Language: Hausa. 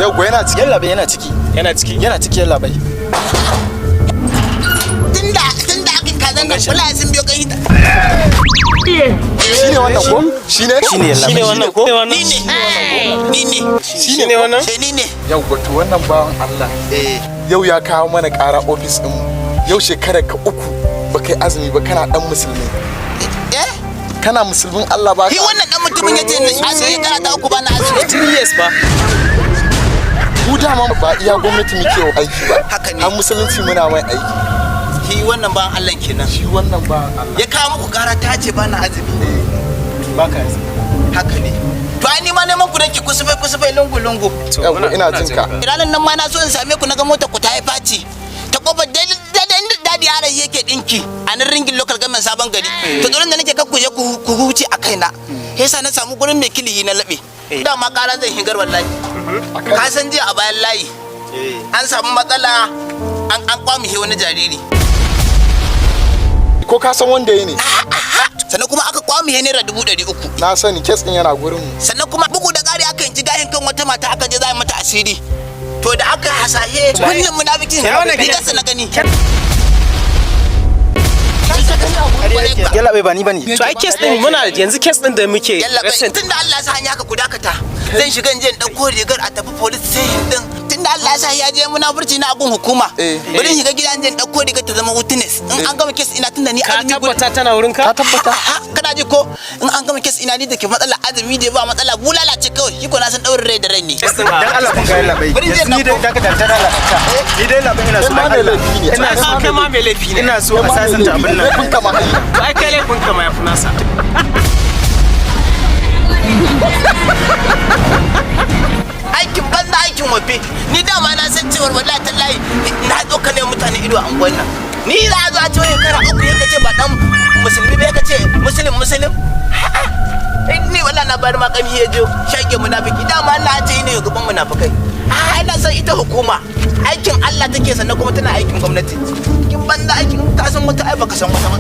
Yau yana ciki. Yallaɓai, yana ciki. Yana ciki. Yana ciki, yallaɓai. Tunda aka kazan nan kula sun biyo kan hita. Shine wannan ko? Shine? Shine, yallaɓai. Shine wannan ko? Ni ne, ni ne. Shine wannan? Sai ni ne. Yau wato wannan bawan Allah yau ya kawo mana ƙara ofis ɗinmu. Yau shekarar ka 3 ba kai azumi ba, kana ɗan musulmi. Eh. Kana musulmin Allah ba Shi wannan dan mutumin yace ni azumi kana ta 3 ba na azumi. 3 years ba. Mu dama ba iya gwamnati muke wa aiki ba. Haka ne. Har musulunci muna mai aiki. Shi wannan ban Allah kenan. Shi wannan bawan Allah. Ya kawo muku kara ta ce ba na azumi. Ba ka azumi. Haka ne. To ai ni ma neman ku nake, kusufai kusufai, lungu lungu. Yau ina jin ka. Ranar nan ma na so in same ku, na ga motar ku ta yi faci ta kofar daidai inda Dadi Yaran yake dinki a nan Ringin Local Government, Sabon Gari. To tsoron da nake kar ku je ku huce a kaina yasa na samu gurin mai kilihi na laɓe. Dama kara zan higar wallahi. Ka san jiya a bayan layi an samu matsala, an kwamishe wani jariri. Ko ka san wanda ya ne? Sannan kuma aka kwamishe ₦300,000. Na sani, case ɗin yana gurin mu. Sannan kuma bugu da ƙari aka yanki gahin kan wata mata, aka je za a yi mata asiri. To da aka hasashe wannan munafikin, rigarsa na gani. Yallaɓai, ba ni bane. To ai case din muna yanzu, case din da muke Yalla bai, recent. tunda Allah ya sa hanya haka, ku dakata, zan shiga in je in dauko rigar a tafi police station din, tunda Allah ya sa ya je munafurci na abun hukuma. Bari in shiga gida in je in dauko rigar ta zama witness in an gama case ina, tunda ni Ka azumi tabbata tana wurin ka? Ka tabbata? Aha, kana ji ko? In an gama case ina, ni da ke matsala azumi da ba matsala, bulala ce kawai. Shi ko na san daurin rai da rai ne. Dan Allah kun ga, yallaɓai. Bari je Yanzu ni dai ɗauko. dakata ta Allah. Ni dai yallaɓai, ina so Kai ma dan mai Allah. laifi ne. Ina so Kai ma mai laifi ne. Ina so a sasanta abin nan. Laifin ka ma ai. To ai kai laifin ka ma yafi nasa. Aikin banza, aikin wafe. Ni dama na san cewar wallahi tallahi na tsokane mutane ido a unguwan nan. Ni za a zo a ce wai shekara 3, ya ce ba dan musulmi ba, ya ce musulun musulun. Ni wallahi na bari ma kamshi ya je shage munafiki. Dama Allah ya ce ni ne gaban munafikai. A ina san ita hukuma aikin Allah take, sannan kuma tana aikin gwamnati. Kin banza, aikin ka san wata ai baka san wata ba.